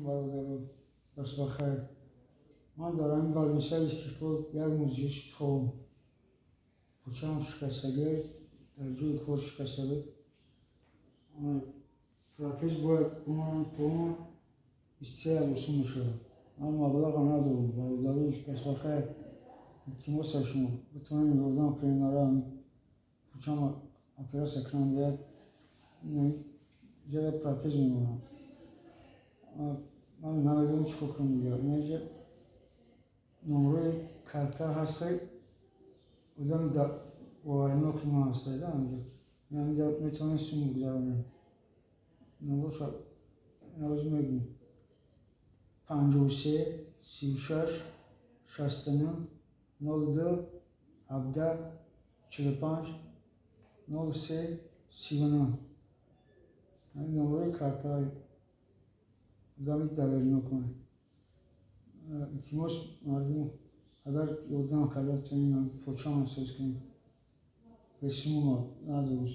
Алейкум, бародаро, дастбахайр. Ман дар ҳамин больницаи Истиқлол як моҳ зиёд шуд хобам. Пӯчаам шикастагӣ, дар ҷои кор шикаста буд. Протез бояд бимонам, пома 23 000 сум мешавад. Ман маблаға надорам, бародарои дастбахайр, илтимос аз шумо, битавонем ёрдам кунем, мара пӯчама оператсия кунам, бояд ҷая протез мемонам. Ман намедонам, чӣ кор кунам дигар. Инаҷа номрои карта ҳастай, одами боваринок ман ҳастай да анҷо. Инамиҷа метавонем сум бигзаронем. Номроша навоз мегӯм: 53 36 69 02 17 45 03 39. Ҳамин номрои картаи одами доверенок ман. Илтимос, мардум, агар ёрдам карда битавонем, почаам соз кунем. Бесумма надорам.